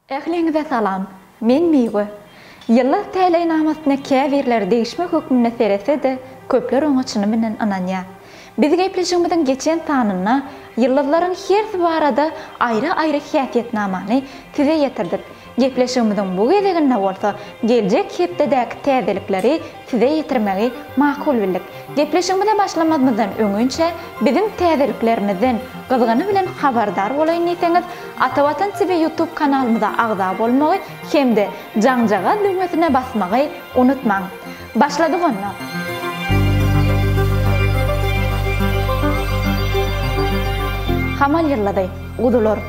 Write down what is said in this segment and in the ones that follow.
Ähliňize salam! Men Miwe. Ýyllar täleýnamasyna käbirleri degişme hökmünde seretse-de, köpler oňa çyny bilen ynanýar. Biz gepleşigimiziň geçen sanynda ýyldyzlaryň hersi barada aýry-aýry häsiýetnamany size ýetirdik. Gepleşigimiziň bu gezeginde bolsa geljek hepdedäki täzelikleri size ýetirmegi makul bildik. Gepleşigimize başlamazymyzdan öňinçä biziň täzeliklerimizden gyzgyny bilen habardar bolaýyn diýseňiz Atavatan TV YouTube kanalymyza agza bolmagy hem-de jaňjagaz düwmesine basmagy unutmaň. Başladyk onda! Hamal ýyldyzy, guzular,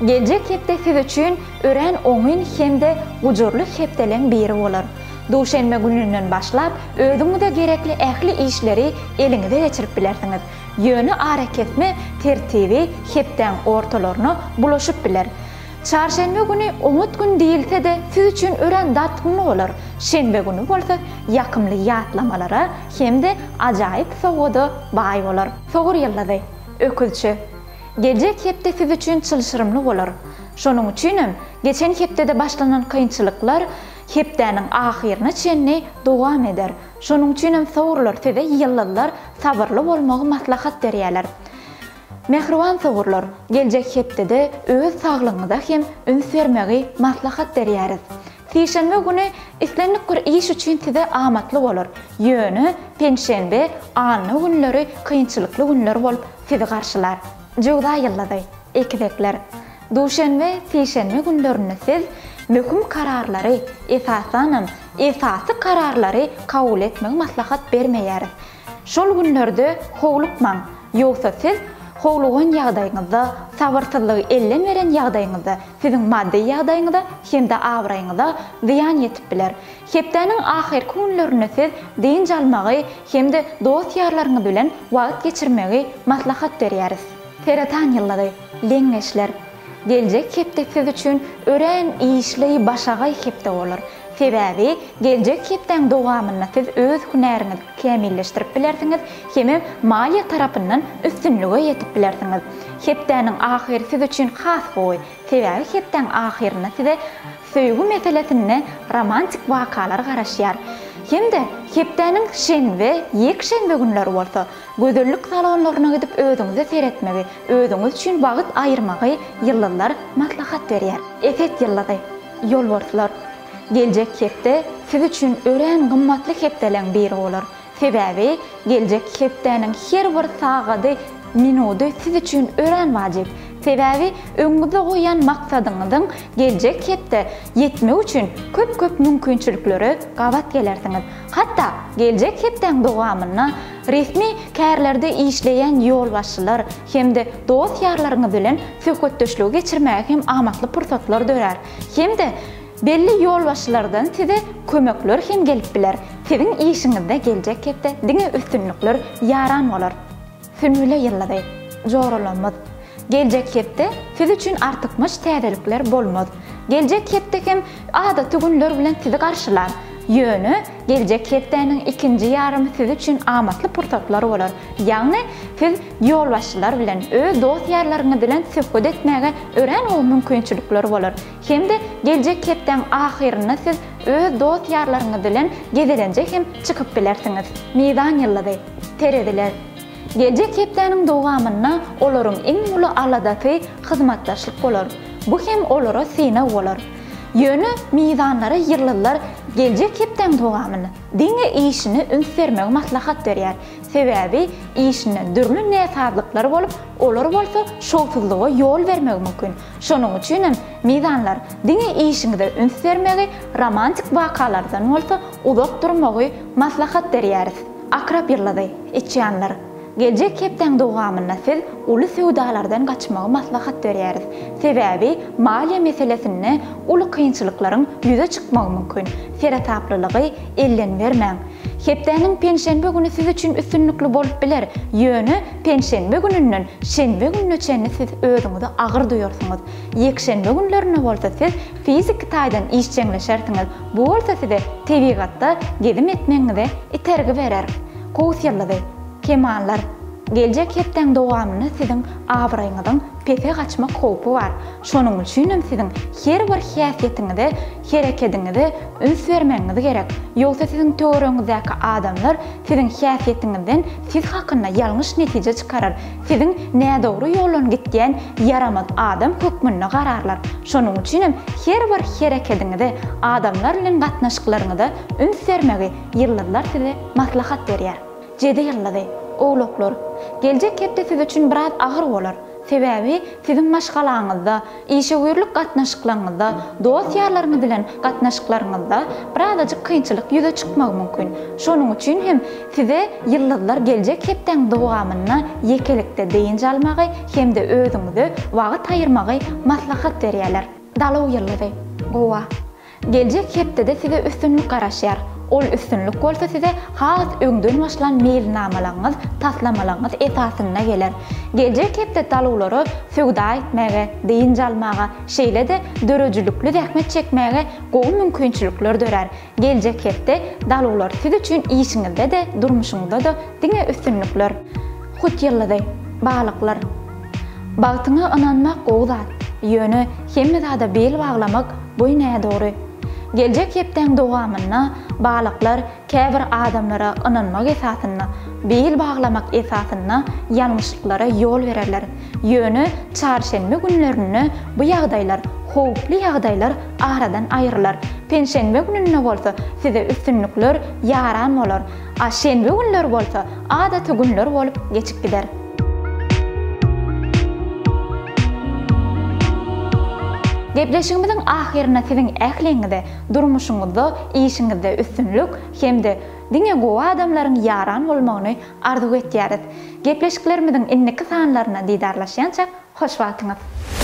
geljek hepde siz üçin örän oňyn hem-de gujurly hepdeleň biri bolar. Duşenbe gününden başlap, özüňize gerekli ähli işleri eliňize geçirip bilersiňiz. Ýöne arakesme tertibi hepdäň ortalaryna bulaşyp biler. Çarşenbe güni oňat gün diýilse-de, siz üçin örän dartgynly bolar. Şenbe güni bolsa ýakymly ýatlamalara hem-de ajaýyp sowgada baý bolar. Sowur ýyldyzy, Öküzçe. Geljek hepde siz üçin çylşyrymly bolar. Şonuň üçinem, geçen hepdede başlanan kynçylyklar hepdäniň ahyryna çenli dowam eder. Şonuň üçinem sowurlar size ýyldyzlar sabyrly bolmagy maslahat berýärler. Mähriban sowurlar, geljek hepdede öz saglygyňyza hem üns bermegi maslahat berýäris. Sişenbe güni islendik bir iş üçin size amatly bolar. Ýöne penşenbe, anna günleri kynçylykly günler bolup sizi garşylar. Jöwza ýyldyzy, Ekizekler. Duşenbe, sişenbe günlerinde siz möhüm kararlary, esasanam, esasy kararlary kabul etmegi maslahat bermeýäris. Şol günlerde howlukmaň, ýogsa siz howlugan ýagdaýyňyzda, sabyrsyzlygy elden beren ýagdaýyňyzda siziň maddy ýagdaýyňyza hem-de abraýyňyza zyýan ýetip biler. Hepdäniň ahyrky günlerinde siz dynç almagy hem-de dost-ýarlaryňyz bilen wagt geçirmegi maslahat berýäris. Seretan ýyldyzy, Leňňeçler, geljek hepde siz üçin örän işli, başagaý hepde bolar. Sebäbi geljek hepdäň dowamynda siz öz hünäriňizi kämilleşdirip bilersiňiz hemem maliýe tarapyndan üstünlige ýetip bilersiňiz. Hepdäniň ahyry siz üçin has gowy. Sebäbi hepdäň ahyrynda size söýgi meselesinde romantik wakalar garaşýar. Hem-de hepdäniň şenbe, ýekşenbe günleri bolsa gözellik salonlaryna gidip özüňize seretmegi, özüňiz üçin wagt aýyrmagy ýyldyzlar maslahat berýär. Eset ýyldyzy, Ýolbarslar, geljek hepde siz üçin örän gymmatly hepdeleň biri bolar. Sebäbi geljek hepdäniň her bir sagady, minudy siz üçin örän wajyp. Sebäbi öňüňizde goýan maksadyňyzyň geljek hepde ýetmegi üçin köp-köp mümkinçiliklere gabat gelersiňiz. Hatda geljek hepdäň dowamynda resmi kärlerde işleýän ýolbaşçylar hem-de dost-ýarlaryňyz bilen söhbetdeşligi geçirmäge hem amatly pursatlar dörär. Hem-de belli ýolbaşçylardan size kömekler hem gelip biler. Siziň işiňizde geljek hepde diňe üstünlikler ýaran bolar. Sünbüle ýyldyzy, joralarymyz! Geljek hepde siz üçin artykmaç täzelikler bolmaz. Geljek hepde hem adaty günler bilen sizi garşylar. Ýöne geljek hepdäniň ikinji ýarymy siz üçin amatly pursatlar bolar. Ýagny siz ýolbaşçylar bilen, öz dost-ýarlaryňyz bilen söhbet etmäge örän gowy mümkinçilikler bolar. Hem-de geljek hepdäň ahyrynda siz öz dost-ýarlaryňyz bilen gezelenje hem çykyp bilersiňiz. Mizan ýyldyzy, Tereziler. Geljek hepdäniň dowamynda olaryň iň uly aladasy hyzmatdaşlyk bolar. Bu hem olara synag bolar. Ýöne mizanlara ýyldyzlar geljek hepdäň dowamynda diňe işine üns bermegi maslahat berýär. Sebäbi işinde dürli näsazlyklar bolup, olar bolsa şowsuzlyga ýol bermegi mümkin. Şonuň üçinem mizanlar diňe işiňize üns bermegi, romantik wakalardan bolsa uzak durmagy maslahat berýäris. Akrap ýyldyzy, içýanlar. Geljek hepdäň dowamynda siz uly söwdalardan gaçmagy maslahat berýäris. Sebäbi maliýe meselesinde uly kynçylyklaryň ýüze çykmagy mümkin. Seresaplylygy elden bermäň. Hepdäniň penşenbe güni siz üçin üstünlikli bolup biler, ýöne penşenbe gününden şenbe gününe çenli siz özüňizi agyr duýarsyňyz. Ýekşenbe günlerinde bolsa siz fiziki taýdan işjeňleşersiňiz, bu bolsa size tebigatda gezim etmegiňize itergi berer. Kowus ýyldyzy, Kemallar. Geljek hepdäň dowamynda siziň abraýyňyzyň pese gaçmak howpy bar. Şonuň üçinem siziň her bir häsiýetiňize, herekediňize üns bermegiňiz gerek. Ýogsa siziň töweregiňizdäki adamlar siziň häsiýetiňizden siz hakynda ýalňyş netije çykarar, siziň nädogry ýoldan gitýän ýaramaz adam hökmünde gararlar. Şonuň üçinem her bir herekediňize, adamlar bilen gatnaşyklaryňyza üns bermegi ýyldyzlar size maslahat berýär. Jedi ýyldyzy, Owlaklar, geljek hepde siz üçin biraz agyr bolar. Sebäbi siziň maşgalaňyzda, işewürlik gatnaşyklaryňyzda, dost-ýarlaryňyz bilen gatnaşyklaryňyzda birazajyk kynçylyk ýüze çykmagy mümkin. Şonuň üçin hem size ýyldyzlar geljek hepdäň dowamynda ýekelikde dynç almagy hem-de özüňize wagt aýyrmagy maslahat berýärler. Daluw ýyldyzy, Gowa. Geljek hepdede size üstünlik garaşýar. Ol üstünlik bolsa size has öňden başlan meýilnamalaryňyz, taslamalaryňyz esasynda geler. Geljek hepde daluwlara söwda etmäge, dynç almaga, şeýle-de döredijilikli zähmet çekmäge gowy mümkinçilikler dörär. Geljek hepde daluwlar siz üçin işiňizde-de, durmuşyňyzda-da diňe üstünlikler. Hut ýyldyzy, Balyklar. Bagtyňa ynanmak gowy zat, ýöne hemme zada bil baglamak bu nädogry. Geljek hepdäň dowamynda balyklar käbir adamlara ynanmak esasynda, bil baglamak esasynda ýalňyşlyklara ýol bererler. Ýöne çarşenbe günlerinde bu ýagdaýlar, howply ýagdaýlar aradan aýrylar. Penşenbe gününde bolsa size üstünlikler ýaran bolar. A şenbe günleri bolsa adaty günler bolup geçip gider. Gepleşigimiziň ahyrynda siziň ähliňize durmuşyňyzda, işiňizde üstünlik hem-de diňe gowy adamlaryň ýaran bolmagyny arzuw etýäris. Gepleşiklerimiziň indiki sanlarynda didarlaşýançak hoş wagtyňyz!